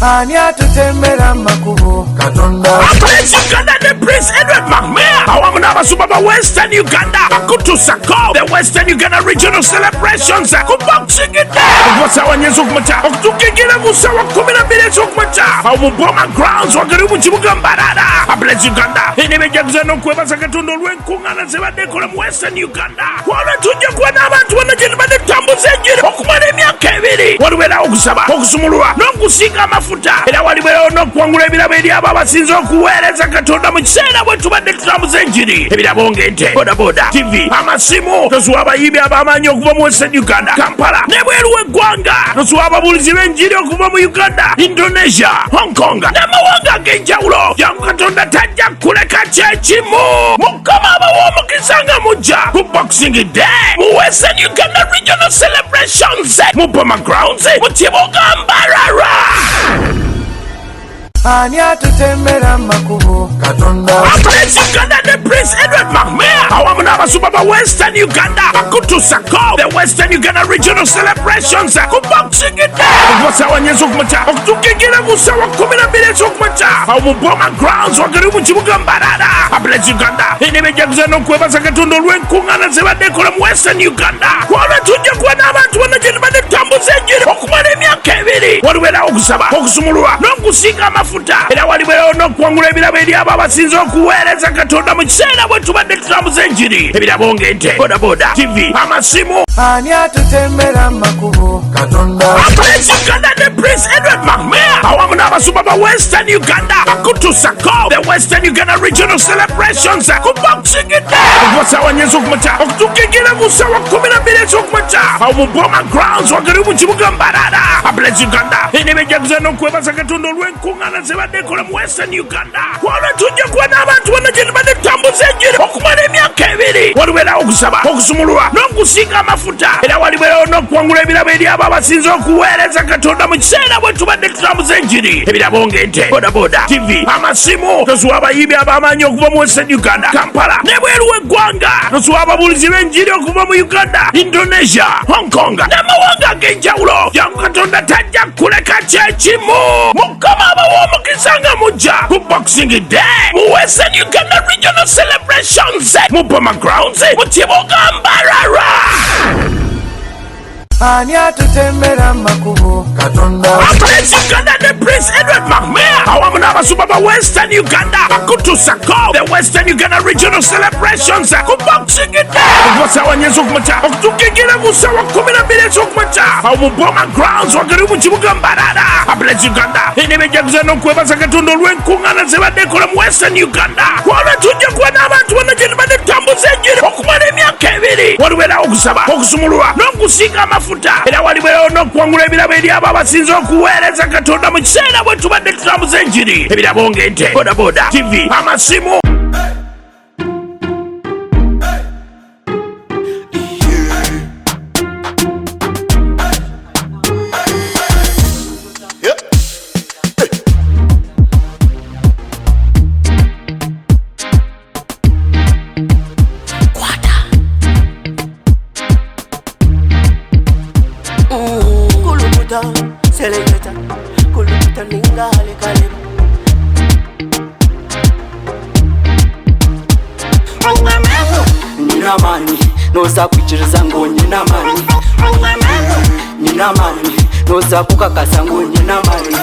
Ani atutemera makubo Katonda. Prince Uganda ne Prince Edward McMahon awamu n'abasumba ba Western Uganda bakutusako the Western Uganda Regional Celebrations ku Boxing Day okuva ssaawa 4 ez'okumakya okutuukira ku ssaawa 12 ez'okumakya awo mu Boma Grounds wakati mu kibuga Mbarara. Prince Uganda enebejjaguza n'okwebaza Katonda olw'enkuŋŋaana ze badde ekola mu Western Uganda. Kwolwo tujja kuba n'abantu bonna gye tubadde tutambuza enjiri okumala emyaka 2. Walibeerawo okusaba, okusumululwa n'okusiiga amafuta, era walibeerawo n'okuwangula ebirabo eri abo abasinze okuweereza Katonda mu kiseera bwe tubadde tutambuza enjiri. Ebirabo ng'ente, bodaboda, TV, amasimu. Tosuwa abayimbi ab'amaanyi okuva mu Western Uganda, Kampala n'ebweru w'eggwanga. Tosuwa ababuulizi b'enjiri okuva mu Uganda, Indonesia, Hong Kong n'amawanga ag'enjawulo. Jangu, Katonda tajja kuleka kyekimu. Mukama abawa omukisa nga mujja ku Boxing Day mu Western Uganda Regional Celebrations mu Boma Grounds mu kibuga Mbarara. Ani atutemera makubo Katonda. Prince Uganda ne Prince Edward McMahon awamu n'abasumba ba Western Uganda bakutusako the Western Uganda Regional Celebrations ku Boxing Day okuva ssaawa 4 ez'okumakya okutuukira ku ssaawa 12 ez'okumakya awo mu Boma Grounds wakati mu kibuga Mbarara. Prince Uganda enebejjaguza n'okwebaza Katonda olw'enkuŋŋaana ze badde ekola mu Western Uganda. Kwolwo tujja kuba n'abantu bonna gye tubadde tutambuza enjiri okumala emyaka 2. Walibeerawo okusaba, okusumululwa n'okusiiga amafuta, era walibeerawo n'okuwangula ebirabo eri abo abasinze okuweereza Katonda mu kiseera bwe tubadde tutambuza enjiri. Ebirabo ng'ente, bodaboda, TV, amasimu. Ani atutemera makubo Katonda. Prince Uganda ne Prince Edward McMahon awamu n'abasumba ba Western Uganda bakutusako the Western Uganda Regional Celebrations ku Boxing Day okuva ssaawa 4 ez'okumakya okutuukira ku ssaawa 12 ez'okumakya awo mu Boma Grounds wakati mu kibuga Mbarara. Prince Uganda enebejjaguza n'okwebaza Katonda olw'enkuŋŋaana ze badde ekola mu Western Uganda. Kwolwo tujja kuba n'abantu bonna gye tubadde tutambuza enjiri okumala emyaka 2. Walibeerawo okusaba, okusumululwa n'okusiiga amafuta, era walibeerawo n'okuwangula ebirabo eri abo abasinze okuweereza Katonda mu kiseera bwe tubadde tutambuza enjiri. Ebirabo ng'ente, bodaboda, TV, amasimu. Tosuwa abayimbi ab'amaanyi okuva mu Western Uganda, Kampala n'ebweru w'eggwanga. Tosuwa ababuulizi b'enjiri okuva mu Uganda, Indonesia, Hong Kong n'amawanga ag'enjawulo. Jangu, Katonda tajja kuleka kyekimu. Mukama abawa omukisa nga mujja ku Boxing Day mu Western Uganda Regional Celebrations mu Boma Grounds mu kibuga Mbarara. Ani atutemera makubo Katonda. Prince Uganda ne Prince Edward McMahon awamu n'abasumba ba Western Uganda bakutusako the Western Uganda Regional Celebrations ku Boxing Day okuva ssaawa 4 ez'okumakya okutuukira ku ssaawa 12 ez'okumakya awo mu Boma Grounds wakati mu kibuga Mbarara. Prince Uganda enebejjaguza n'okwebaza Katonda olw'enkuŋŋaana ze badde ekola mu Western Uganda. Kwolwo tujja kuba n'abantu bonna gye tubadde tutambuza enjiri okumala emyaka 2. Walibeerawo okusaba, okusumululwa n'okusiiga amafuta, era walibeerawo n'okuwangula ebirabo eri abo abasinze okuweereza Katonda mu kiseera bwe tubadde tutambuza enjiri. Ebirabo ng'ente, bodaboda, TV, amasimu. Kulukuta, seleketa, kulukuta ninga halekaleba. Nina amani, noza kwikiriza ngo nyina amani. Nina amani, noza kukakasa ngo nyina amani.